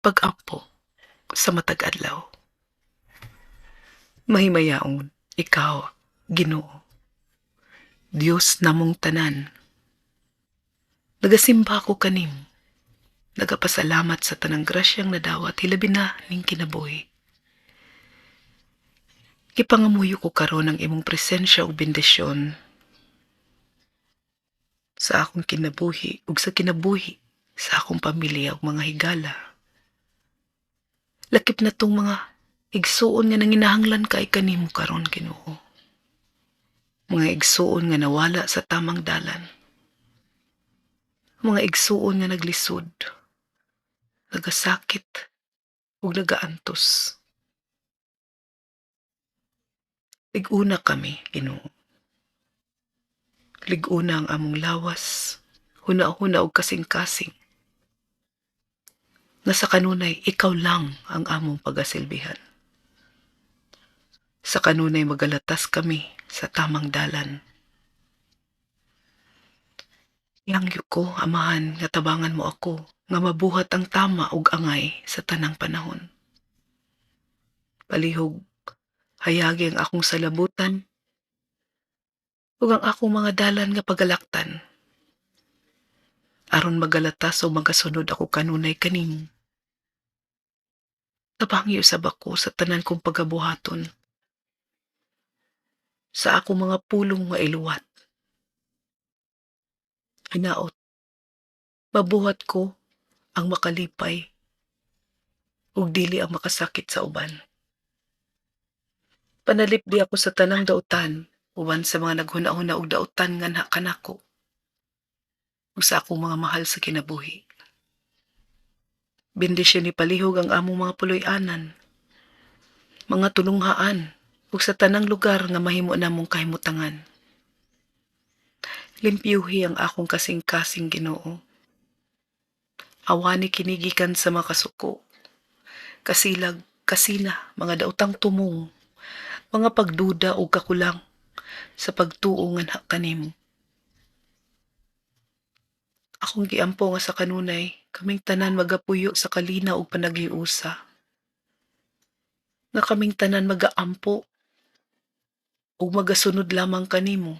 Pag-ampo sa matag adlaw. Mahimayaon ikaw, Ginoo, Dios namong tanan. Nagasimba ko kanimo. Nagapasalamat sa tanang grasyang nadawat, hilabi na ning kinabuhi. Gipangamuyo ko karon ang imong presensya ug bendisyon sa akong kinabuhi ug sa kinabuhi sa akong pamilya ug mga higala. Lakip na tong mga igsuon nga nanginahanglan kay kanimo karon, Ginoo. Mga igsuon nga nawala sa tamang dalan. Mga igsuon nga naglisod, nagasakit ug nagaantos. Lig-una kami, Ginoo. Lig-una ang among lawas, huna-huna ug kasing-kasing. Nga sa kanunay, ikaw lang ang among pagasilbihan. Sa kanunay magalatas kami sa tamang dalan. Ihangyo ko, Amahan, nga tabangan mo ako, nga mabuhat ang tama ug angay sa tanang panahon. Palihog, hayagi ang akong salabutan ug ang akong mga dalan nga pagalaktan, aron magalatas o magasunod ako kanunay kanimo. Tabangi usab ako sa tanan kong pagabuhaton, sa akong mga pulong nga iluwat. Hinaot, mabuhat ko ang makalipay ug dili ang makasakit sa uban. Panalipdi ako sa tanang dautan uban sa mga naghuna-huna og dautan nganha kanako ug sa akong mga mahal sa kinabuhi. Bendisyoni palihog ang among mga puloy-anan, mga tulunghaan ug sa tanang lugar nga mahimo namong kahimutangan. Limpyuhi ang akong kasing-kasing, Ginoo. Hawani kini gikan sa mga kasuko, kasilag, kasina, mga daotang tumong, mga pagduda ug kakulang sa pagtuo nganha kanimo. Akong giampo nga sa kanunay, kaming tanan magapuyo sa kalinaw ug panaghiusa. Nga kaming tanan magaampo ug magasunod lamang kanimo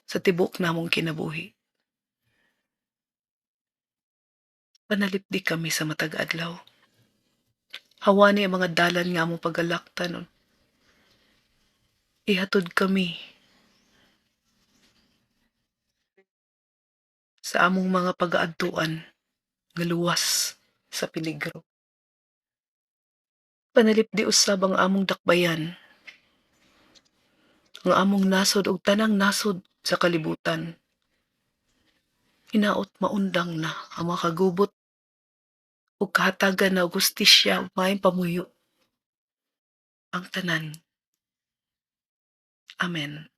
sa tibuok namong kinabuhi. Panalipdi kami sa matag adlaw. Hawani ang mga dalan nga among pagalaktan. Ihatod kami sa among mga pagaadtuan nga luwas sa peligro. Panalipdi usab ang among dakbayan, ang among nasod ug tanang nasod sa kalibutan. Hinaot maundang na ang mga kagubot ug kahatagan na og hustisya ug maayong pamuyo ang tanan. Amen.